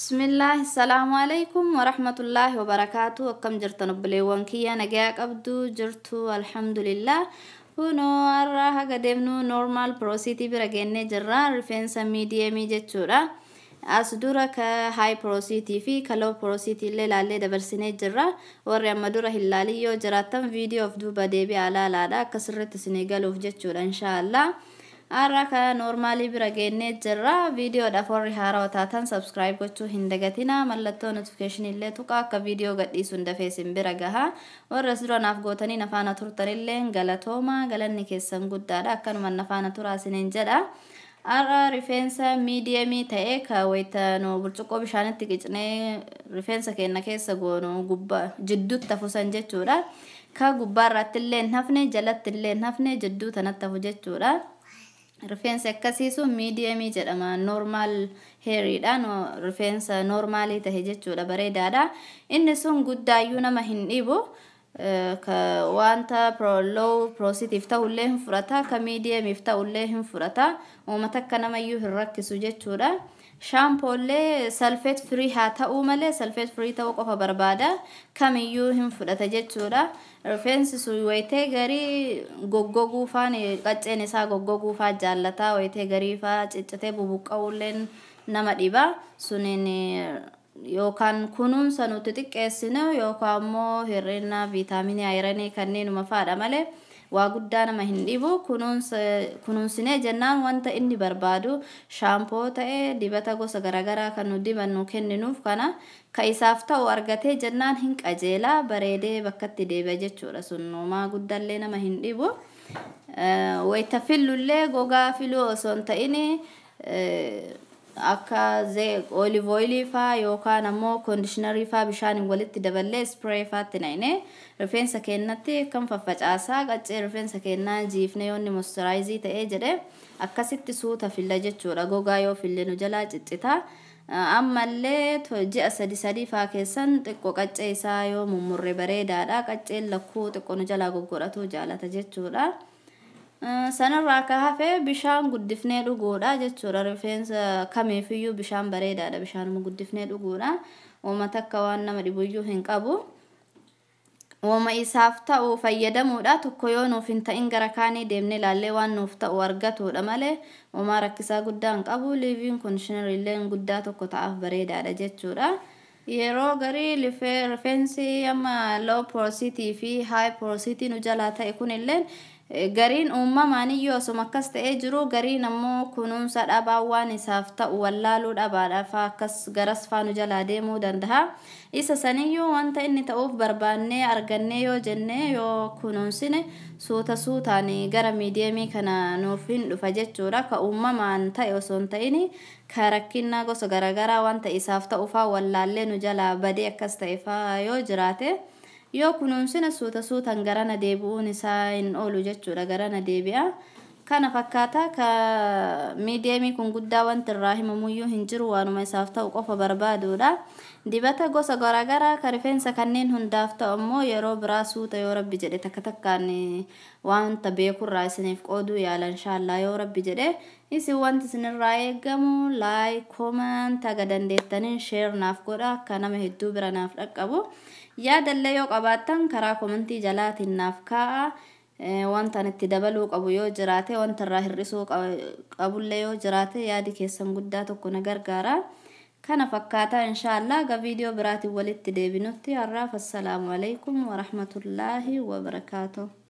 Bismillah, Assalamu alaikum warahmatullahi wabarakatuh. Akkam jirtan obboleewwan kiyya? Nagayaa qabdu jirtu? Alhamdulillah. Kunoo har'a haga deemnu normal porosity bira geennee jirra. Rifeensa mediumii jechuudha. As dura ka high porosity fi ka low porosity illee ilaallee dabarsinee jirra. Warri amma dura hin laalin yoo jiraattan, viidiyoo of duuba deebi'aa ilaalaadha. Akka sirriitti isinii galuuf jechuudha, inshaallah. Har'a ka normalii bira geennee jirra. Viidiyoodhaaf warri haarawaa taatan subscribe gochuu hin dagatina. Mallattoo notificationii illee tuqaa, akka viidiyoo gadhiisuun dafee isin bira gaha. Warra as dura naaf gootanii nafaana turtanillee galatooma. Galanni keessan guddaadha. Akkanuma nafaana turaa isiniin jedha. Har'a rifeensa mediumii ta'e, ka wayita nu burcuqqoo bishaanitti qicnee rifeensa keenya keessa goonu gubbaa jidduutti hafusan jechuudha. Ka gubbaarratti illee hin hafne, jalatti illee hin hafne, jidduu tanatti hafu jechuudha. Rifeensi akkasii sun mediumii jedhama. Normal hairiidha. Rifeensa normalii tahe jechuudha, bareedaadha. Inni sun guddaayyuu nama hin dhibu. Wanta low porosityf ta'ullee hin fudhata, ka mediumiif ta'ullee hin fudhata. Uummata akka namayyuu hin rakkisu jechuudha. Shaampoollee sulfate free haa ta'uu malee, sulfate free ta'uu qofa barbaada. Kamiyyuu hin fudhata jechuudha. Rifeensi sun wayitee garii goggoguu faan, qacceen isaa goggoguu faa jaallata. Wayitee garii faa ciccitee bubuqqa'uulleen nama dhiba. Suniin yookaan kunuunsa nuti xiqqeessinu yookaan immoo hir'ina viitaaminii, ironii kanneenuma faadha malee waa guddaa nama hin dhibu. Kunuunsinee jennaan wanta inni barbaadu, shaampoo ta'e, dibata gosa garaagaraa kan nu dibannu kenninuuf, kana ka isaaf ta'u argatee jennaan hin qajeelaa, bareedee bakkatti deebi'a jechuudha. Sun homaa guddaallee nama hin dhibu. Wayita fillullee gogaa filuu osoo hin ta'in, akka olive oilii faa yookaan ammoo conditionerii faa bishaaniin walitti daballee spray faatti naqnee rifeensa keenyatti kan faffacaasaa, qaccee rifeensa keenyaa jiifnee, yoonni moisturizii ta'ee jedhe akkasitti suuta filla jechuudha. Gogaa yoo fille nu jalaa ciccita. Ammallee ji'a sadi sadii faa keessan xiqqoo qaccee isaa yoo mummurre bareedaadha. Qacceen lakkuu xiqqoo nu jalaa goggodhatu jaalata jechuudha. Sanarraa akka hafe bishaan guddifnee dhuguudha jechuudha. Rifeensa kamiifiyyuu bishaan bareedaadha. Bishaanuma guddifnee dhuguudha. Uummata akka waan nama dhibuyyuu hin qabu. Uuma isaaf ta'u fayyadamuudha. Tokko yoo nuuf hin ta'in, gara kaanii deemnee ilaallee waan nuuf ta'u argatuudha malee uumaa rakkisaa guddaa hin qabu. Leave-in conditioner illee guddaa tokko ta'aaf bareedaadha jechuudha. Yeroo garii rifeensi amma low porosity fi high porosity nu jalaa ta'e kunillee, gariin uumamaan iyyuu osuma akkas ta'ee jiru, gariin ammoo kunuunsa dhabaa, waan isaaf ta'u wallaaluu dhabaadhaaf akkas garas faa nu jalaa deemuu danda'a. Isa saniyyuu wanta inni ta'uuf barbaannee argannee yoo jennee yoo kunuunsine, suuta suutaan gara mediumii kana nuuf hin dhufa jechuudha. Ka uumamaan ta'e osoo hin ta'in, ka rakkina gosa garaagaraa wanta isaaf ta'u faa wallaallee nu jalaa badee akkas ta'e faa yoo jiraate, yoo kunuunsine suuta suutaan garana deebi'uun isaa hin oolu jechuudha, garana deebi'a. Kana fakkaata. Ka mediumii kun guddaa wanti irraa himamuyyuu hin jiru, waanuma isaaf ta'u qofa barbaaduudha. Dibata gosa garaagaraa ka rifeensa kanneen hundaaf ta'u ammoo yeroo biraa suuta, yoo Rabbi jedhe, takka takkaan wanta beekurraa isiniif qooduu yaala, inshaallah, yoo Rabbi jedhe. Isin wanti isinirraa eegamu like, comment, haga dandeettaniin share naaf godha, akka nama hedduu bira naaf dhaqqabu. Yaadallee yoo qabaattan karaa commentii jalaatiin naaf kaa'a. Wanta itti dabaluu qabu yoo jiraate, wanta irraa hir'isuu qabullee yoo jiraate, yaadi keessan guddaa tokko na gargaara. Kana fakkaataa, inshaallah, ga viidiyoo biraatiin walitti deebinutti har'aaf assalaamu alaikum warahmatullaahi wabarakaatu.